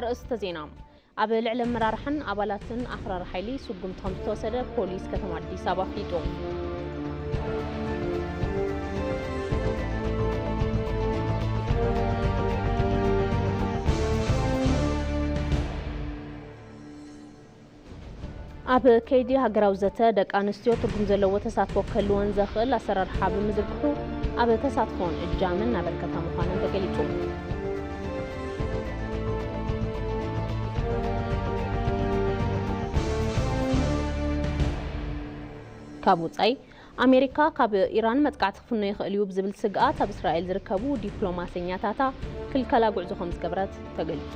ኣርእስተ ዜና። ኣብ ልዕሊ ኣመራርሓን ኣባላትን ኣኽራሪ ሓይሊ ስጉምቲ ከም ዝተወሰደ ፖሊስ ከተማ ኣዲስ ኣበባ ኣፍሊጡ። ኣብ ከይዲ ሃገራዊ ዘተ፣ ደቂ ኣንስትዮ ትርጉም ዘለዎ ተሳትፎ ክህልወን ዘኽእል ኣሰራርሓ ብምዝርግሑ፣ ኣብ ተሳትፎን እጃምን እናበርከታ ምዃነን ተገሊጹ። ካብ ወጻኢ፣ ኣሜሪካ ካብ ኢራን መጥቃዕቲ ክፍኖ ይኽእል እዩ ብዝብል ስግኣት፣ ኣብ እስራኤል ዝርከቡ ዲፕሎማሰኛታታ ክልከላ ጉዕዞ ከም ዝገበረት ተገሊጹ።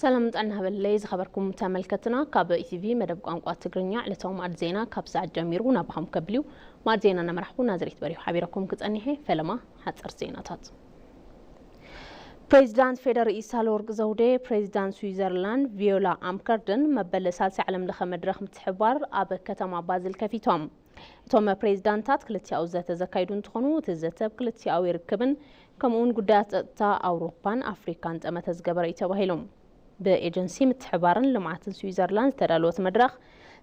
ሰላም ጥዕና ሃበለይ ዝኸበርኩም ተመልከትና፣ ካብ ኢቲቪ መደብ ቋንቋ ትግርኛ ዕለታዊ ማዕድ ዜና ካብ ሰዓት ጀሚሩ ናባኹም ከብል እዩ። ማዕድ ዜና እናመራሕኩ ናዝሬት በሪሁ ሓቢረኩም ክጸኒሐ። ፈለማ ሓጸር ዜናታት። ፕሬዚዳንት ፌዴሪኢ ሳህለወርቅ ዘውዴ፣ ፕሬዚዳንት ስዊዘርላንድ ቪዮላ ኣምከርድን መበል ሳልሳይ ዓለም ለኸ መድረኽ ምትሕብባር ኣብ ከተማ ባዝል ከፊቶም። እቶም ፕሬዚዳንታት ክልቲኣዊ ዘተ ዘካይዱ እንትኾኑ፣ እቲ ዘተ ኣብ ክልቲኣዊ ርክብን ከምኡውን ጉዳያት ጸጥታ ኣውሮፓን ኣፍሪካን ጠመተ ዝገበረ እዩ ተባሂሉ። ብኤጀንሲ ምትሕባርን ልምዓትን ስዊዘርላንድ ዝተዳለወት መድረኽ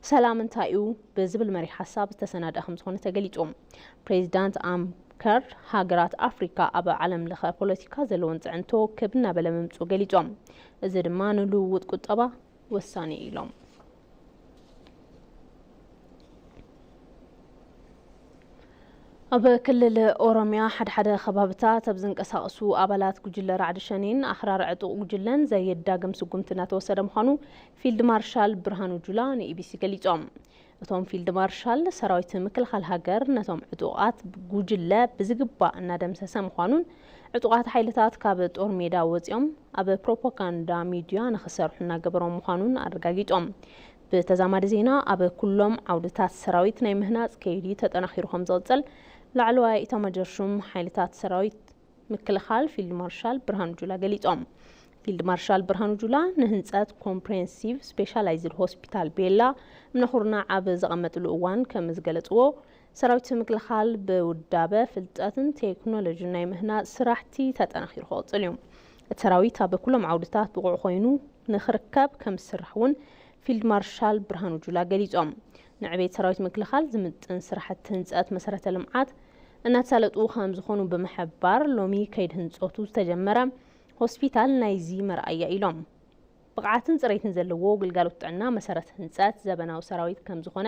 ሰላም እንታይ እዩ ብዝብል መሪሕ ሓሳብ ዝተሰናደኣ ከም ዝኾነ ተገሊጹ። ፕሬዚዳንት ኣምከርድ ሃገራት ኣፍሪካ ኣብ ዓለም ለኸ ፖለቲካ ዘለወን ጽዕንቶ ክብ እናበለ ምምፅኡ ገሊጾም። እዚ ድማ ንልውውጥ ቁጠባ ወሳኒ እዩ ኢሎም። ኣብ ክልል ኦሮሚያ ሓደ ሓደ ከባብታት ኣብ ዝንቀሳቐሱ ኣባላት ጉጅለ ራዕዲ ሸኔን ኣኽራሪ ዕጡቕ ጉጅለን ዘየዳግም ስጉምቲ እናተወሰደ ምዃኑ ፊልድ ማርሻል ብርሃኑ ጁላ ንኢቢሲ ገሊጾም። እቶም ፊልድ ማርሻል፣ ሰራዊት ምክልኻል ሃገር ነቶም ዕጡቓት ጉጅለ ብዝግባእ እናደምሰሰ ምዃኑን ዕጡቓት ሓይልታት ካብ ጦር ሜዳ ወጺኦም ኣብ ፕሮፓጋንዳ ሚድያ ንኽሰርሑ እናገበሮም ምዃኑን ኣረጋጊጾም። ብተዛማዲ ዜና፣ ኣብ ኩሎም ዓውድታት ሰራዊት ናይ ምህናጽ ከይዲ ተጠናኺሩ ከም ዝቕጽል ላዕለዋይ ኢታማጆር ሹም ሓይልታት ሰራዊት ምክልኻል ፊልድ ማርሻል ብርሃኑ ጁላ ገሊጾም። ፊልድ ማርሻል ብርሃኑ ጁላ ንህንጸት ኮምፕሬሄንሲቭ ስፔሻላይዝድ ሆስፒታል ቤላ እምነኹርና ኣብ ዘቐመጥሉ እዋን ከም ዝገለጽዎ፣ ሰራዊት ምክልኻል ብውዳበ ፍልጠትን ቴክኖሎጂን ናይ ምህናጽ ስራሕቲ ተጠናኺሩ ክቕጽል እዩ። እቲ ሰራዊት ኣብ ኩሎም ዓውድታት ብቑዕ ኮይኑ ንኽርከብ ከም ዝስራሕ እውን ፊልድ ማርሻል ብርሃኑ ጁላ ገሊጾም። ንዕቤት ሰራዊት ምክልኻል ዝምጥን ስራሕቲ ህንጸት መሰረተ ልምዓት እናተሳለጡ ከም ዝኾኑ ብምሕባር፣ ሎሚ ከይዲ ህንጸቱ ዝተጀመረ ሆስፒታል ናይዚ መርኣያ ኢሎም። ብቕዓትን ጽሬትን ዘለዎ ግልጋሎት ጥዕና መሰረት ህንጸት ዘበናዊ ሰራዊት ከም ዝኾነ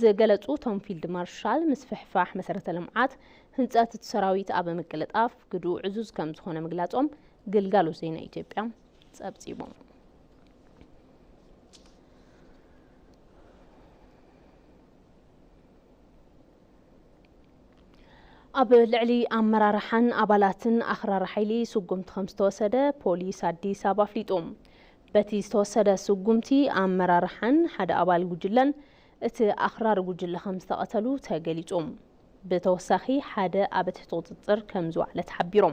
ዝገለጹ እቶም ፊልድ ማርሻል፣ ምስፍሕፋሕ መሰረተ ልምዓት ህንጸት እቲ ሰራዊት ኣብ ምቅልጣፍ ግድኡ ዕዙዝ ከም ዝኾነ ምግላጾም ግልጋሎት ዜና ኢትዮጵያ ጸብጺቦም። ኣብ ልዕሊ ኣመራርሓን ኣባላትን ኣኽራሪ ሓይሊ ስጉምቲ ከም ዝተወሰደ ፖሊስ ኣዲስ ኣበባ ኣፍሊጡ። በቲ ዝተወሰደ ስጉምቲ፣ ኣመራርሓን ሓደ ኣባል ጉጅለን እቲ ኣኽራሪ ጉጅለ ከም ዝተቐተሉ ተገሊጹ። ብተወሳኺ፣ ሓደ ኣብ ትሕቲ ቁጽጽር ከም ዝወዓለ ተሓቢሩ።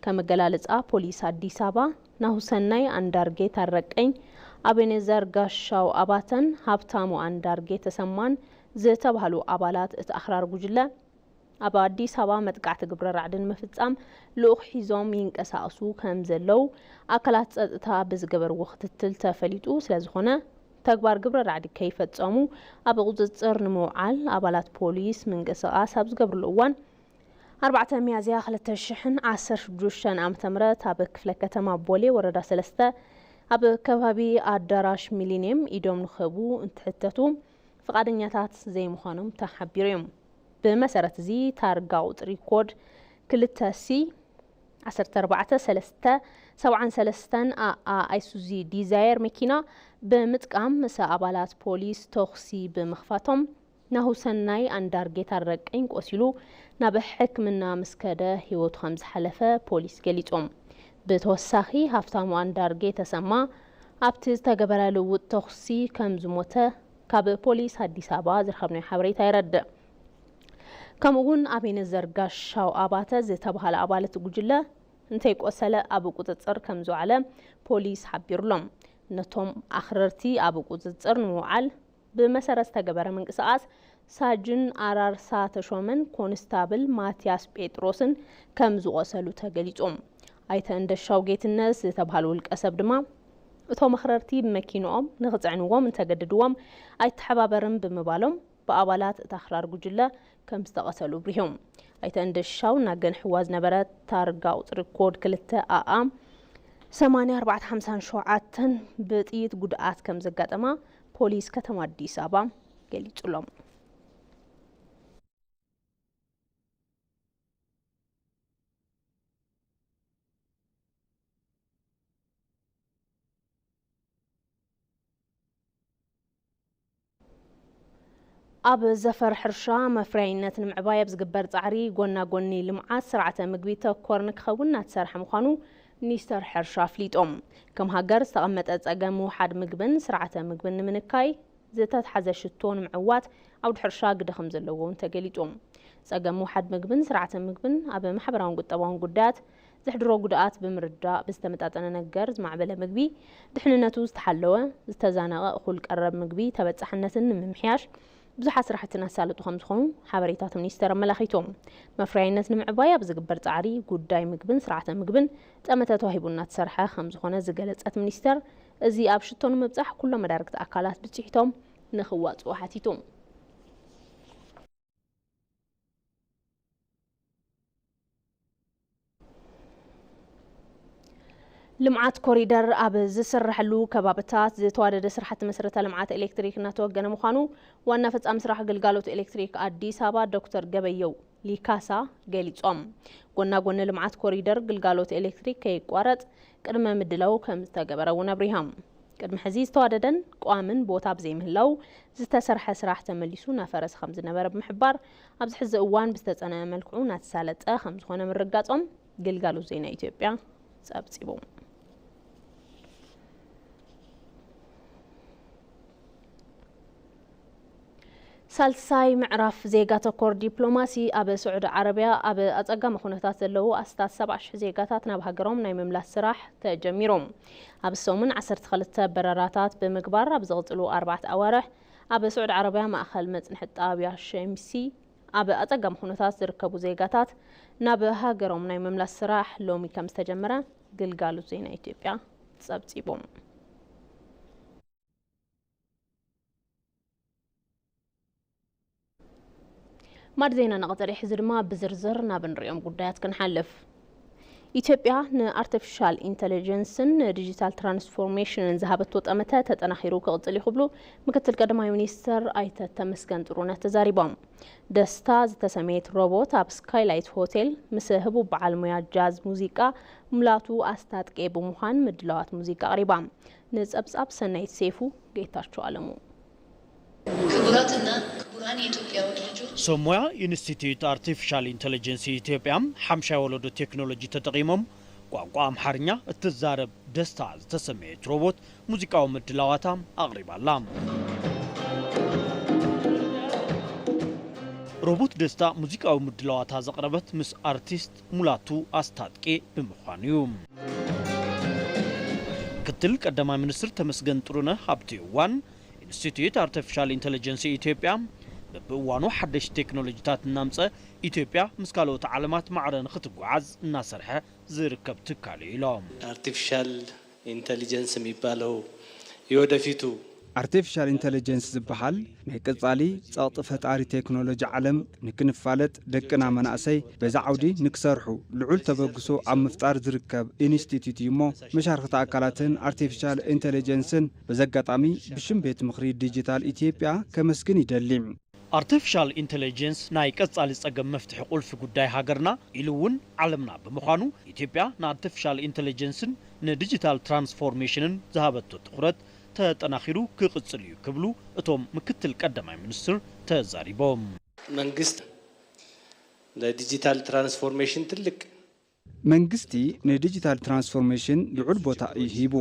ከም ኣገላልጻ ፖሊስ ኣዲስ ኣበባ፣ ናሁሰናይ ኣንዳርጌ ታረቀኝ፣ ኣቤኔዘር ጋሻው ኣባተን ሃብታሙ ኣንዳርጌ ተሰማን ዝተባህሉ ኣባላት እቲ ኣኽራሪ ጉጅለ፣ ኣብ ኣዲስ ኣበባ መጥቃዕቲ ግብረ ራዕዲ ንምፍጻም ልኡኽ ሒዞም ይንቀሳቐሱ ከም ዘለዉ ኣካላት ጸጥታ ብዝገበርዎ ክትትል ተፈሊጡ ስለ ዝኾነ፣ ተግባር ግብረ ራዕዲ ከይፈጸሙ ኣብ ቁጽጽር ንምውዓል ኣባላት ፖሊስ ምንቅስቓስ ኣብ ዝገብርሉ እዋን፣ ኣርባዕተ ሚያዝያ ክልተ ሽሕን ዓሰርተ ሽዱሽተን ዓመተ ምህረት ኣብ ክፍለ ከተማ ቦሌ ወረዳ ሰለስተ ኣብ ከባቢ ኣዳራሽ ሚሊኒየም ኢዶም ንኽህቡ እንትሕተቱ፣ ፍቓደኛታት ዘይምዃኖም ተሓቢሩ እዩ። ብመሰረት እዚ፣ ታርጋ ቁጽሪ ኮድ ክልተ ሲ ዓሰርተ ኣርባዕተ ሰለስተ ሰብዓን ሰለስተን ኣኣ ኣይሱዚ ዲዛየር መኪና ብምጥቃም ምስ ኣባላት ፖሊስ ተኹሲ ብምኽፋቶም፣ ናሁሰናይ ኣንዳርጌ ታረቀኝ ቆሲሉ ናብ ሕክምና ምስ ከደ ህይወቱ ከም ዝሓለፈ ፖሊስ ገሊጾም። ብተወሳኺ ሃፍታሙ ኣንዳርጌ ተሰማ ኣብቲ ዝተገበረ ልውውጥ ተኹሲ ከም ዝሞተ ካብ ፖሊስ ኣዲስ ኣበባ ዝረኸብናዮ ሓበሬታ የረድእ። ከምኡ እውን ኣቤነዘር ጋሻው ኣባተ ዝተባሃለ ኣባል እቲ ጉጅለ እንተይቆሰለ ኣብ ቁፅፅር ከም ዝወዓለ ፖሊስ ሓቢሩሎም። ነቶም ኣኽረርቲ ኣብ ቁፅፅር ንምውዓል ብመሰረት ዝተገበረ ምንቅስቓስ ሳጅን ኣራርሳ ተሾመን ኮንስታብል ማትያስ ጴጥሮስን ከም ዝቆሰሉ ተገሊጹ። ኣይተ እንደሻው ጌትነት ዝተባሃሉ ውልቀ ሰብ ድማ እቶም ኣኽረርቲ ብመኪንኦም ንኽጽዕንዎም እንተገድድዎም ኣይተሓባበርን ብምባሎም ብኣባላት እታ ኣኽራር ጉጅለ ከም ዝተቐተሉ ኣብሪሆም። ኣይተ እንደሻው እናገንሕዋ ዝነበረ ታርጋ ቁጽሪ ኮድ ክልተ ኣኣ ሰማንያ ኣርባዕተ ሓምሳን ሸውዓተን ብጥይት ጉድኣት ከም ዘጋጠማ ፖሊስ ከተማ ኣዲስ ኣበባ ገሊጹሎም። ኣብ ዘፈር ሕርሻ መፍረያይነት ንምዕባይ ኣብ ዝግበር ጻዕሪ፣ ጎና ጎኒ ልምዓት ስርዓተ ምግቢ ተኮር ንክኸውን እናተሰርሐ ምዃኑ ሚኒስተር ሕርሻ ኣፍሊጦም። ከም ሃገር ዝተቐመጠ ጸገም ምውሓድ ምግብን ስርዓተ ምግብን ንምንካይ፣ ዝተትሓዘ ሽቶ ንምዕዋት ዓውዲ ሕርሻ ግደ ከም ዘለዎ እውን ተገሊጹ። ጸገም ምውሓድ ምግብን ስርዓተ ምግብን ኣብ ማሕበራውን ቁጠባውን ጉዳያት ዘሕድሮ ጉድኣት ብምርዳእ፣ ብዝተመጣጠነ ነገር ዝማዕበለ ምግቢ፣ ድሕንነቱ ዝተሓለወ፣ ዝተዛነቐ እኹል ቀረብ ምግቢ ተበጻሕነትን ንምምሕያሽ ብዙሓት ስራሕቲ እናሳለጡ ከም ዝኾኑ ሓበሬታት ሚኒስቴር ኣመላኺቶም። መፍረያይነት ንምዕባይ ኣብ ዝግበር ጻዕሪ፣ ጉዳይ ምግብን ስርዓተ ምግብን ጠመተ ተዋሂቡ እናተሰርሐ ከም ዝኾነ ዝገለጸት ሚኒስቴር፣ እዚ ኣብ ሽቶ ንምብጻሕ ኩሎም መዳርግቲ ኣካላት ብጽሒቶም ንኽዋጽኡ ሓቲቱ። ልምዓት ኮሪደር ኣብ ዝስረሐሉ ከባብታት ዝተዋደደ ስራሕቲ መሰረተ ልምዓት ኤሌክትሪክ እናተወገነ ምዃኑ ዋና ፈጻሚ ስራሕ ግልጋሎት ኤሌክትሪክ ኣዲስ ኣበባ ዶክተር ገበየው ሊካሳ ገሊጾም። ጎና ጎኒ ልምዓት ኮሪደር ግልጋሎት ኤሌክትሪክ ከይቋረጽ ቅድመ ምድላው ከም ዝተገበረ እውን ኣብሪሆም። ቅድሚ ሕዚ ዝተዋደደን ቋምን ቦታ ብዘይምህላው ዝተሰርሐ ስራሕ ተመሊሱ እናፈረሰ ከም ዝነበረ ብምሕባር፣ ኣብዚ ሕዚ እዋን ብዝተጸነዐ መልክዑ እናተሳለጠ ከም ዝኾነ ምርጋጾም ግልጋሎት ዜና ኢትዮጵያ ጸብጺቡ። ሳልሳይ ምዕራፍ ዜጋ ተኮር ዲፕሎማሲ ኣብ ስዑዲ ዓረብያ ኣብ ኣጸጋሚ ኩነታት ዘለዉ ኣስታት ሰብዓ ሽሕ ዜጋታት ናብ ሃገሮም ናይ ምምላስ ስራሕ ተጀሚሩ። ኣብ ሰሙን ዓሰርተ ክልተ በረራታት ብምግባር ኣብ ዝቕጽሉ ኣርባዕተ ኣዋርሕ ኣብ ስዑዲ ዓረብያ ማእከል መጽንሒ ጣብያ ሸምሲ ኣብ ኣጸጋሚ ኩነታት ዝርከቡ ዜጋታት ናብ ሃገሮም ናይ ምምላስ ስራሕ ሎሚ ከም ዝተጀመረ ግልጋሎት ዜና ኢትዮጵያ ጸብጺቡ። ማድ ዜና ንቐጸለ፣ ሕዚ ድማ ብዝርዝር ናብ እንሪኦም ጉዳያት ክንሓልፍ። ኢትዮጵያ ንኣርቲፊሻል ኢንተለጀንስን ንዲጂታል ትራንስፎርሜሽንን ዝሃበቶ ጠመተ ተጠናኺሩ ክቕጽል እዩ ክብሉ ምክትል ቀዳማይ ሚኒስትር ኣይተ ተመስገን ጥሩነህ ተዛሪቦም። ደስታ ዝተሰመየት ሮቦት ኣብ ስካይላይት ሆቴል ምስ ህቡብ በዓል ሙያ ጃዝ ሙዚቃ ሙላቱ ኣስታጥቄ ብምዃን ምድላዋት ሙዚቃ ኣቕሪባ። ንጸብጻብ ሰናይት ሴፉ፣ ጌታቸው ኣለሙ። ክቡራትና ክቡራን የኢትዮጵያ ወዳጆች። ሶሞያ ኢንስቲትዩት ኣርቲፊሻል ኢንተለጀንስ ኢትዮጵያ ሓምሻይ ወለዶ ቴክኖሎጂ ተጠቒሞም ቋንቋ ኣምሓርኛ እትዛረብ ደስታ ዝተሰመየት ሮቦት ሙዚቃዊ ምድላዋታ ኣቕሪባላ። ሮቦት ደስታ ሙዚቃዊ ምድላዋታ ዘቕረበት ምስ ኣርቲስት ሙላቱ ኣስታጥቄ ብምዃኑ እዩ። ምክትል ቀዳማይ ሚኒስትር ተመስገን ጥሩነህ ኣብቲ እዋን፣ ኢንስቲትዩት ኣርቲፊሻል ኢንተለጀንስ ኢትዮጵያ በብእዋኑ ሓደሽቲ ቴክኖሎጂታት እናምፀ ኢትዮጵያ ምስ ካልኦት ዓለማት ማዕረ ንክትጓዓዝ እናሰርሐ ዝርከብ ትካል እዩ ኢሎም። አርቲፊሻል ኢንተሊጀንስ የሚባለው የወደፊቱ ኣርቲፊሻል ኢንተለጀንስ ዝበሃል ናይ ቀጻሊ ጸቕጢ ፈጣሪ ቴክኖሎጂ ዓለም ንክንፋለጥ ደቅና መናእሰይ በዚ ዓውዲ ንክሰርሑ ልዑል ተበግሶ ኣብ ምፍጣር ዝርከብ ኢንስቲትዩት እዩ እሞ መሻርኽቲ ኣካላትን ኣርቲፊሻል ኢንተለጀንስን በዚ ኣጋጣሚ ብሽም ቤት ምኽሪ ዲጂታል ኢትዮጵያ ከመስግን ይደሊ። ኣርቲፊሻል ኢንተለጀንስ ናይ ቀጻሊ ጸገም መፍትሒ ቁልፊ ጉዳይ ሃገርና ኢሉ እውን ዓለምና ብምዃኑ፣ ኢትዮጵያ ንኣርቲፊሻል ኢንተለጀንስን ንዲጂታል ትራንስፎርሜሽንን ዝሃበቶ ትኹረት ተጠናኺሩ ክቕጽል እዩ ክብሉ እቶም ምክትል ቀዳማይ ሚኒስትር ተዛሪቦም። መንግስት ለዲጂታል ትራንስፎርሜሽን ትልቅ መንግስቲ ንዲጂታል ትራንስፎርሜሽን ልዑል ቦታ እዩ ሂቡ።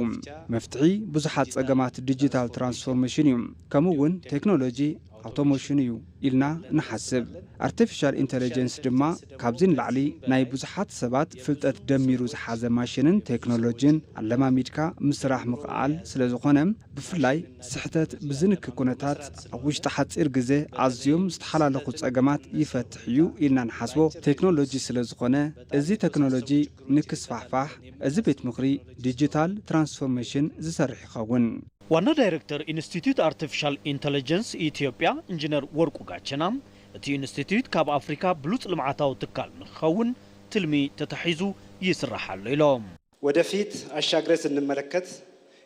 መፍትሒ ብዙሓት ጸገማት ዲጂታል ትራንስፎርሜሽን እዩ። ከምኡ እውን ቴክኖሎጂ ኣውቶሞሽን እዩ ኢልና ንሓስብ። ኣርቲፊሻል ኢንተለጀንስ ድማ ካብዚ ንላዕሊ ናይ ብዙሓት ሰባት ፍልጠት ደሚሩ ዝሓዘ ማሽንን ቴክኖሎጂን ኣለማሚድካ ምስራሕ ምኽኣል ስለ ዝኾነ፣ ብፍላይ ስሕተት ብዝንኪ ኩነታት ኣብ ውሽጢ ሓጺር ግዜ ኣዝዮም ዝተሓላለኹ ጸገማት ይፈትሕ እዩ ኢልና ንሓስቦ ቴክኖሎጂ ስለ ዝኾነ፣ እዚ ቴክኖሎጂ ንክስፋሕፋሕ እዚ ቤት ምኽሪ ዲጂታል ትራንስፎርሜሽን ዝሰርሕ ይኸውን። ዋና ዳይሬክተር ኢንስቲትዩት ኣርቲፊሻል ኢንተለጀንስ ኢትዮጵያ ኢንጂነር ወርቁ ጋቸና፣ እቲ ኢንስቲትዩት ካብ ኣፍሪካ ብሉፅ ልምዓታዊ ትካል ንክኸውን ትልሚ ተታሒዙ ይስራሕ ኣሎ ኢሎም። ወደፊት አሻግረን ስንመለከት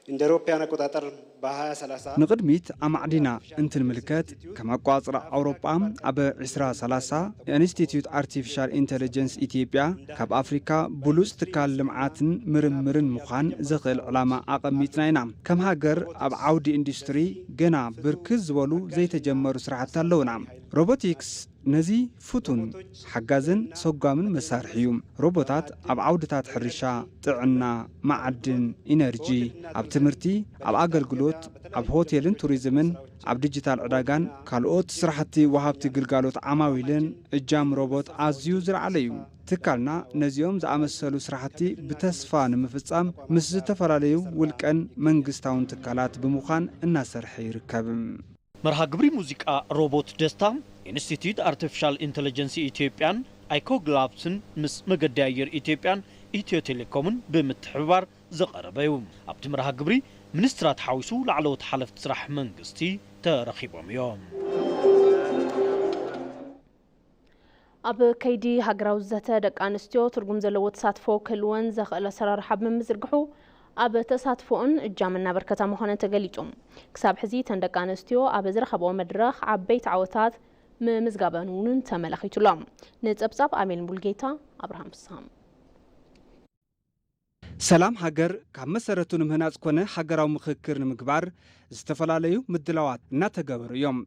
እንደ አውሮፓውያን አቆጣጠር በ2030 ንቕድሚት ኣማዕዲና እንትንምልከት፣ ከም ኣቋጽራ ኣውሮጳ ኣብ ዕስራ ሰላሳ ኢንስቲትዩት ኣርቲፊሻል ኢንተለጀንስ ኢትዮጵያ ካብ ኣፍሪካ ብሉጽ ትካል ልምዓትን ምርምርን ምዃን ዘኽእል ዕላማ ኣቐሚጥና ኢና። ከም ሃገር ኣብ ዓውዲ ኢንዱስትሪ ገና ብርክት ዝበሉ ዘይተጀመሩ ስራሕቲ ኣለውና። ሮቦቲክስ ነዚ ፍቱን፣ ሓጋዝን ሰጓምን መሳርሒ እዩ። ሮቦታት ኣብ ዓውድታት ሕርሻ፣ ጥዕና፣ መዓድን፣ ኢነርጂ፣ ኣብ ትምህርቲ፣ ኣብ ኣገልግሎት፣ ኣብ ሆቴልን ቱሪዝምን፣ ኣብ ዲጂታል ዕዳጋን ካልኦት ስራሕቲ ወሃብቲ ግልጋሎት ዓማዊልን እጃም ሮቦት ኣዝዩ ዝለዓለ እዩ። ትካልና ነዚኦም ዝኣመሰሉ ስራሕቲ ብተስፋ ንምፍጻም ምስ ዝተፈላለዩ ውልቀን መንግስታውን ትካላት ብምዃን እናሰርሐ ይርከብ። መርሃ ግብሪ ሙዚቃ ሮቦት ደስታ ኢንስቲትዩት ኣርቲፊሻል ኢንተለጀንስ ኢትዮጵያን ኣይኮግላብስን ምስ መገዲ ኣየር ኢትዮጵያን ኢትዮ ቴሌኮምን ብምትሕብባር ዝቐረበ እዩ። ኣብቲ መርሃ ግብሪ ሚኒስትራት ሓዊሱ ላዕለዎት ሓለፍቲ ስራሕ መንግስቲ ተረኺቦም እዮም። ኣብ ከይዲ ሃገራዊ ዘተ ደቂ ኣንስትዮ ትርጉም ዘለዎ ተሳትፎ ክህልወን ዘኽእል ኣሰራርሓ ብምዝርግሑ ኣብ ተሳትፎኦን እጃም እናበርከታ ምዃነን ተገሊጹ። ክሳብ ሕዚ እተን ደቂ ኣንስትዮ ኣብ ዝረኸብኦ መድረኽ ዓበይቲ ዓወታት ምምዝጋበን እውን ተመላኺቱሎ። ንጸብጻብ ኣሜን ሙልጌታ ኣብርሃም ፍስሃም። ሰላም ሃገር ካብ መሰረቱ ንምህናጽ ኮነ ሃገራዊ ምኽክር ንምግባር ዝተፈላለዩ ምድላዋት እናተገበሩ እዮም።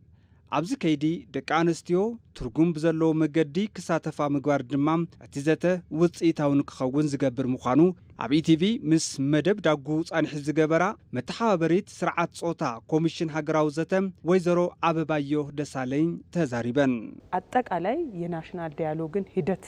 ኣብዚ ከይዲ ደቂ ኣንስትዮ ትርጉም ብዘለዎ መገዲ ክሳተፋ ምግባር ድማ እቲ ዘተ ውፅኢታዊ ንክኸውን ዝገብር ምዃኑ ኣብ ኢቲቪ ምስ መደብ ዳጉ ፃንሒት ዝገበራ መተሓባበሪት ስርዓት ፆታ ኮሚሽን ሃገራዊ ዘተ ወይዘሮ ኣበባዮ ደሳለኝ ተዛሪበን። አጠቃላይ የናሽናል ዳያሎግን ሂደት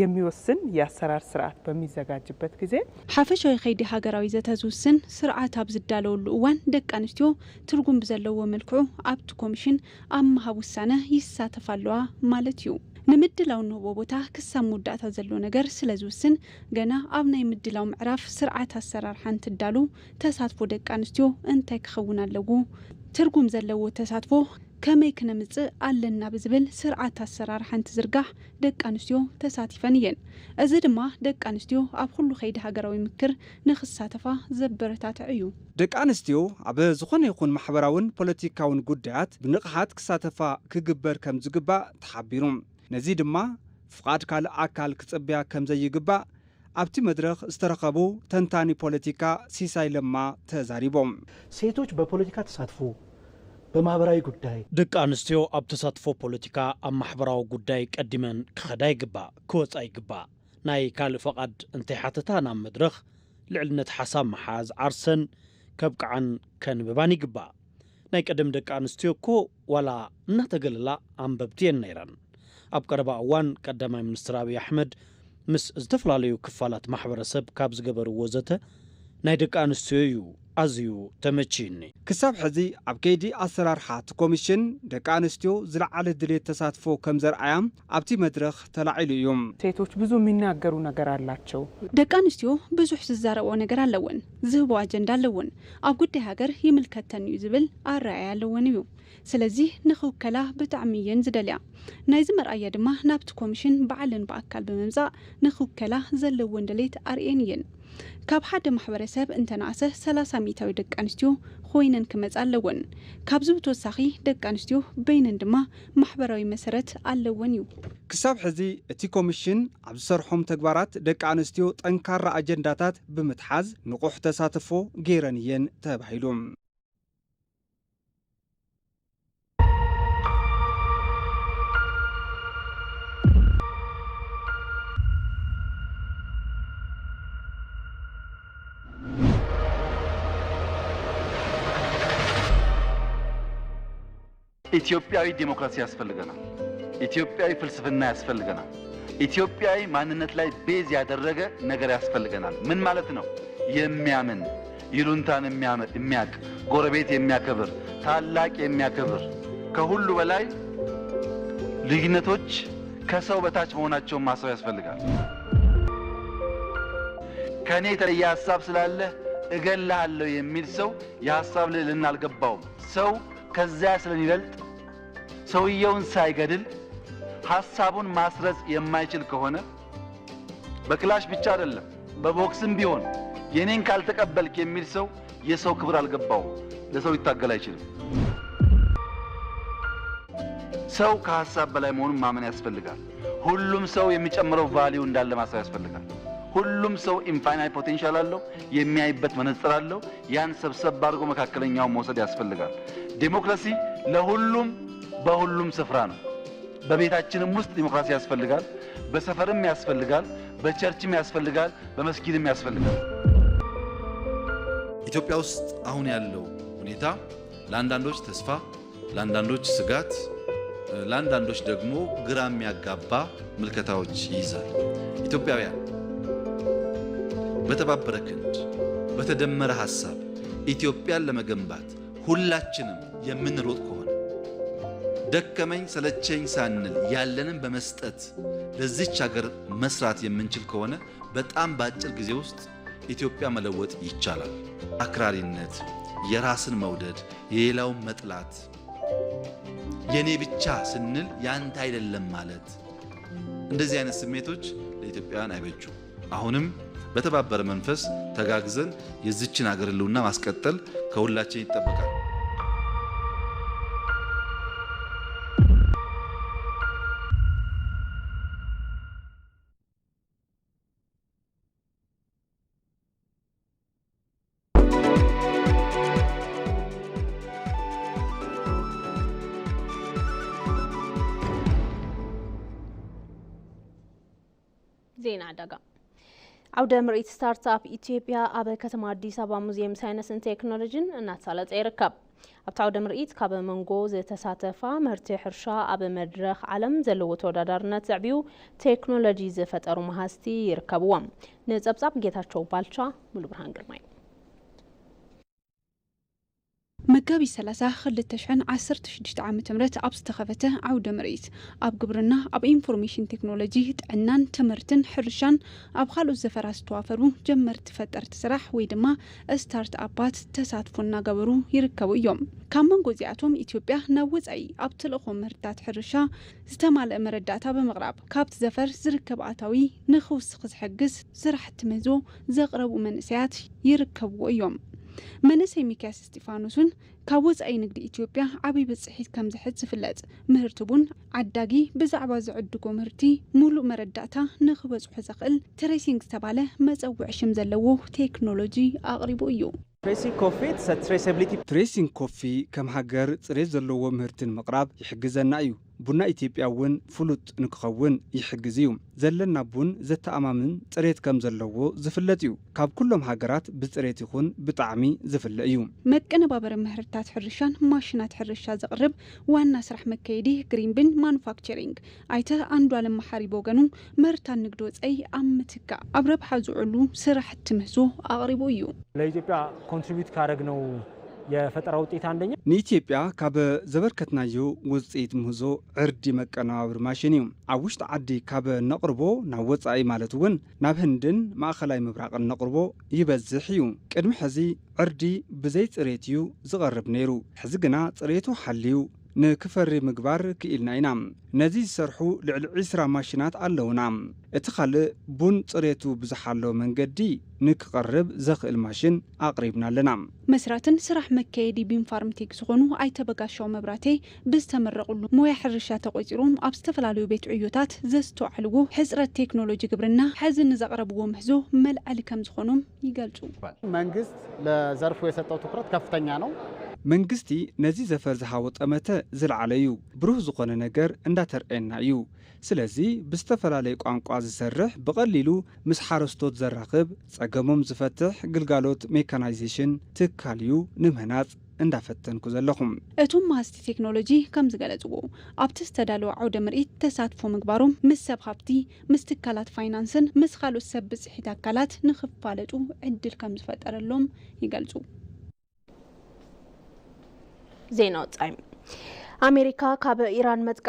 የሚወስን የአሰራር ስርዓት በሚዘጋጅበት ጊዜ ሓፈሻዊ ከይዲ ሃገራዊ ዘተ ዝውስን ስርዓት ኣብ ዝዳለወሉ እዋን ደቂ ኣንስትዮ ትርጉም ብዘለዎ መልክዑ ኣብቲ ኮሚሽን ኣብ ምሃብ ውሳነ ይሳተፋ ኣለዋ ማለት እዩ። ንምድላው እንህቦ ቦታ ክሳብ መወዳእታ ዘሎ ነገር ስለ ዝውስን ገና ኣብ ናይ ምድላው ምዕራፍ ስርዓት ኣሰራርሓ እንትዳሉ ተሳትፎ ደቂ ኣንስትዮ እንታይ ክኸውን ኣለዎ? ትርጉም ዘለዎ ተሳትፎ ከመይ ክነምጽእ ኣለና ብዝብል ስርዓት ኣሰራርሓ እንትዝርጋሕ ደቂ ኣንስትዮ ተሳቲፈን እየን። እዚ ድማ ደቂ ኣንስትዮ ኣብ ኩሉ ከይዲ ሃገራዊ ምክር ንክሳተፋ ዘበረታትዕ እዩ። ደቂ ኣንስትዮ ኣብ ዝኾነ ይኹን ማሕበራውን ፖለቲካውን ጉዳያት ብንቕሓት ክሳተፋ ክግበር ከም ዝግባእ ተሓቢሩ። ነዚ ድማ ፍቓድ ካልእ ኣካል ክጽበያ ከም ዘይግባእ ኣብቲ መድረኽ ዝተረኸቡ ተንታኒ ፖለቲካ ሲሳይ ለማ ተዛሪቦም። ሴቶች በፖለቲካ ተሳትፎ በማህበራዊ ጉዳይ ደቂ ኣንስትዮ ኣብ ተሳትፎ ፖለቲካ ኣብ ማሕበራዊ ጉዳይ ቀዲመን ክኸዳ ይግባእ፣ ክወጻ ይግባእ። ናይ ካልእ ፈቓድ እንተይሓተታ ናብ መድረኽ ልዕልነት ሓሳብ ምሓዝ ዓርሰን ከብቅዓን ከንብባን ይግባእ። ናይ ቀደም ደቂ ኣንስትዮ እኮ ዋላ እናተገለላ ኣንበብቲ እየን ነይረን። ኣብ ቀረባ እዋን ቀዳማይ ሚኒስትር ኣብይ ኣሕመድ ምስ ዝተፈላለዩ ክፋላት ማሕበረሰብ ካብ ዝገበርዎ ዘተ ናይ ደቂ ኣንስትዮ እዩ ኣዝዩ ተመችዩኒ። ክሳብ ሕዚ ኣብ ከይዲ ኣሰራርሓ እቲ ኮሚሽን ደቂ ኣንስትዮ ዝለዓለ ድሌት ተሳትፎ ከም ዘርኣያ ኣብቲ መድረኽ ተላዒሉ እዩ። ሴቶች ብዙ የሚናገሩ ነገር አላቸው። ደቂ ኣንስትዮ ብዙሕ ዝዛረብኦ ነገር ኣለወን፣ ዝህቦ ኣጀንዳ ኣለወን፣ ኣብ ጉዳይ ሃገር ይምልከተን እዩ ዝብል ኣረኣእያ ኣለወን እዩ። ስለዚ ንክውከላ ብጣዕሚ እየን ዝደልያ። ናይዚ መርኣያ ድማ ናብቲ ኮሚሽን ባዕለን ብኣካል ብምምፃእ ንክውከላ ዘለወን ድሌት ኣርእየን እየን። ካብ ሓደ ማሕበረሰብ እንተነኣሰ ሰላሳ ሚእታዊ ደቂ ኣንስትዮ ኮይነን ክመጻ ኣለወን። ካብዚ ብተወሳኺ ደቂ ኣንስትዮ በይነን ድማ ማሕበራዊ መሰረት ኣለወን እዩ። ክሳብ ሕዚ እቲ ኮሚሽን ኣብ ዝሰርሖም ተግባራት ደቂ ኣንስትዮ ጠንካራ ኣጀንዳታት ብምትሓዝ ንቑሕ ተሳትፎ ገይረን እየን ተባሂሉ። ኢትዮጵያዊ ዲሞክራሲ ያስፈልገናል። ኢትዮጵያዊ ፍልስፍና ያስፈልገናል። ኢትዮጵያዊ ማንነት ላይ ቤዝ ያደረገ ነገር ያስፈልገናል። ምን ማለት ነው? የሚያምን፣ ይሉንታን የሚያመ-፣ የሚያቅ፣ ጎረቤት የሚያከብር፣ ታላቅ የሚያከብር፣ ከሁሉ በላይ ልዩነቶች ከሰው በታች መሆናቸውን ማሰብ ያስፈልጋል። ከኔ የተለየ ሐሳብ ስላለህ እገልሃለሁ የሚል ሰው የሐሳብ ልዕልና አልገባውም። ሰው ከዚያ ስለሚበልጥ ሰውየውን ሳይገድል ሐሳቡን ማስረጽ የማይችል ከሆነ በክላሽ ብቻ አይደለም፣ በቦክስም ቢሆን የኔን ካልተቀበልክ የሚል ሰው የሰው ክብር አልገባውም፣ ለሰው ሊታገል አይችልም። ሰው ከሐሳብ በላይ መሆኑን ማመን ያስፈልጋል። ሁሉም ሰው የሚጨምረው ቫሊዩ እንዳለ ማሰብ ያስፈልጋል። ሁሉም ሰው ኢንፋይናይት ፖቴንሻል አለው፣ የሚያይበት መነጽር አለው። ያን ሰብሰብ አድርጎ መካከለኛውን መውሰድ ያስፈልጋል። ዴሞክራሲ ለሁሉም በሁሉም ስፍራ ነው። በቤታችንም ውስጥ ዲሞክራሲ ያስፈልጋል፣ በሰፈርም ያስፈልጋል፣ በቸርችም ያስፈልጋል፣ በመስጊድም ያስፈልጋል። ኢትዮጵያ ውስጥ አሁን ያለው ሁኔታ ለአንዳንዶች ተስፋ፣ ለአንዳንዶች ስጋት፣ ለአንዳንዶች ደግሞ ግራ የሚያጋባ ምልከታዎች ይይዛል። ኢትዮጵያውያን በተባበረ ክንድ፣ በተደመረ ሐሳብ ኢትዮጵያን ለመገንባት ሁላችንም የምንሮጥ ከሆነ፣ ደከመኝ ሰለቸኝ ሳንል ያለንን በመስጠት ለዚች ሀገር መስራት የምንችል ከሆነ፣ በጣም በአጭር ጊዜ ውስጥ ኢትዮጵያ መለወጥ ይቻላል። አክራሪነት፣ የራስን መውደድ፣ የሌላውን መጥላት፣ የኔ ብቻ ስንል ያንተ አይደለም ማለት፣ እንደዚህ አይነት ስሜቶች ለኢትዮጵያውያን አይበጁም። አሁንም በተባበረ መንፈስ ተጋግዘን የዚችን ሀገር ህልውና ማስቀጠል ከሁላችን ይጠበቃል። ዜና ዕዳጋ። ዓውደ ምርኢት ስታርትኣፕ ኢትዮጵያ ኣብ ከተማ ኣዲስ ኣበባ ሙዚየም ሳይንስን ቴክኖሎጂን እናተሳለጠ ይርከብ። ኣብቲ ዓውደ ምርኢት ካብ መንጎ ዝተሳተፋ ምህርቲ ሕርሻ ኣብ መድረኽ ዓለም ዘለዎ ተወዳዳርነት ዘዕብዩ ቴክኖሎጂ ዝፈጠሩ መሃዝቲ ይርከብዎም። ንጸብጻብ ጌታቸው ባልቻ፣ ሙሉ ብርሃን ግርማይ። መጋቢት ሰላሳ ክልተ ሽሕን ዓሰርተ ሽዱሽተ ዓመተ ምህረት ኣብ ዝተኸፈተ ዓውደ ምርኢት፣ ኣብ ግብርና፣ ኣብ ኢንፎርሜሽን ቴክኖሎጂ፣ ጥዕናን ትምህርትን ሕርሻን ኣብ ካልኦት ዘፈራት ዝተዋፈሩ ጀመርቲ ፈጠርቲ ስራሕ ወይ ድማ ስታርት ኣፓት ተሳትፎ እናገበሩ ይርከቡ እዮም። ካብ መንጎ እዚኣቶም ኢትዮጵያ ናብ ወጻኢ ኣብ ትልእኾ ምህርትታት ሕርሻ ዝተማልአ መረዳእታ ብምቕራብ ካብቲ ዘፈር ዝርከብ ኣታዊ ንኽውስኽ ዝሕግዝ ስራሕቲ ምህዞ ዘቕረቡ መንእሰያት ይርከብዎ እዮም። መንእሰይ ሚክያስ እስጢፋኖስ እውን ካብ ወጻኢ ንግዲ ኢትዮጵያ ዓብዪ ብጽሒት ከም ዝሕዝ ዝፍለጥ ምህርቲ ቡን ዓዳጊ ብዛዕባ ዝዕድጎ ምህርቲ ሙሉእ መረዳእታ ንኽበጽሖ ዘኽእል ትሬሲንግ ዝተባለ መጸውዒ ሽም ዘለዎ ቴክኖሎጂ ኣቕሪቡ እዩ። ትሬሲንግ ኮፊ፣ it's a traceability። ትሬሲንግ ኮፊ ከም ሃገር ጽሬት ዘለዎ ምህርቲ ንምቕራብ ይሕግዘና እዩ። ቡና ኢትዮጵያ እውን ፍሉጥ ንክኸውን ይሕግዝ እዩ። ዘለና ቡን ዘተኣማምን ጽሬት ከም ዘለዎ ዝፍለጥ እዩ። ካብ ኩሎም ሃገራት ብጽሬት ይኹን ብጣዕሚ ዝፍለ እዩ። መቀነባበሪ ምህርታት ሕርሻን ማሽናት ሕርሻ ዘቕርብ ዋና ስራሕ መከየዲ ግሪንቢን ማኑፋክቸሪንግ ኣይተ ኣንዷለም መሓሪ ብወገኑ፣ ምህርታት ንግዲ ወጻኢ ኣብ ምትካእ ኣብ ረብሓ ዝውዕሉ ስራሕቲ ምህዞ ኣቕሪቡ እዩ። ለኢትዮጵያ ኮንትሪቢዩት ካረግነው የፈጠራ ውጤት አንደኛ። ንኢትዮጵያ ካብ ዘበርከትናዮ ውጽኢት ምህዞ ዕርዲ መቀነባብሪ ማሽን እዩ። ኣብ ውሽጢ ዓዲ ካብ ነቕርቦ ናብ ወጻኢ ማለት እውን ናብ ህንድን ማእኸላይ ምብራቕን ነቕርቦ ይበዝሕ እዩ። ቅድሚ ሕዚ ዕርዲ ብዘይ ጽሬት እዩ ዝቐርብ ነይሩ። ሕዚ ግና ጽሬቱ ሓልዩ ንክፈሪ ምግባር ክኢልና ኢና። ነዚ ዝሰርሑ ልዕሊ ዒስራ ማሽናት ኣለውና። እቲ ካልእ ቡን ጽሬቱ ብዝሓሎ መንገዲ ንክቐርብ ዘኽእል ማሽን ኣቕሪብና ኣለና። መስራትን ስራሕ መካየዲ ቢን ፋርምቴክ ዝኾኑ ኣይተ በጋሻው መብራቴ ብዝተመረቑሉ ሞያ ሕርሻ ተቖጺሮም ኣብ ዝተፈላለዩ ቤት ዕዮታት ዘስተውዓልዎ ሕጽረት ቴክኖሎጂ ግብርና ሕዚ ንዘቕረብዎ ምህዞ መልዓሊ ከም ዝኾኖም ይገልጹ። መንግስት ለዘርፉ የሰጠው ትኩረት ከፍተኛ ነው። መንግስቲ ነዚ ዘፈር ዝሃቦ ጠመተ ዝለዓለ እዩ። ብሩህ ዝኾነ ነገር እንዳተርኣየና እዩ። ስለዚ ብዝተፈላለየ ቋንቋ ዝሰርሕ ብቐሊሉ ምስ ሓረስቶት ዘራኽብ ጸገሞም ዝፈትሕ ግልጋሎት ሜካናይዜሽን ትካል እዩ ንምህናጽ እንዳፈተንኩ ዘለኹ። እቶም መሃዝቲ ቴክኖሎጂ ከም ዝገለጽዎ ኣብቲ ዝተዳለወ ዓውደ ምርኢት ተሳትፎ ምግባሮም ምስ ሰብ ሃፍቲ ምስ ትካላት ፋይናንስን ምስ ካልኦት ሰብ ብፅሒት ኣካላት ንኽፋለጡ ዕድል ከም ዝፈጠረሎም ይገልጹ። ዜና ወጻኢ። ኣሜሪካ ካብ ኢራን መጥቃዕቲ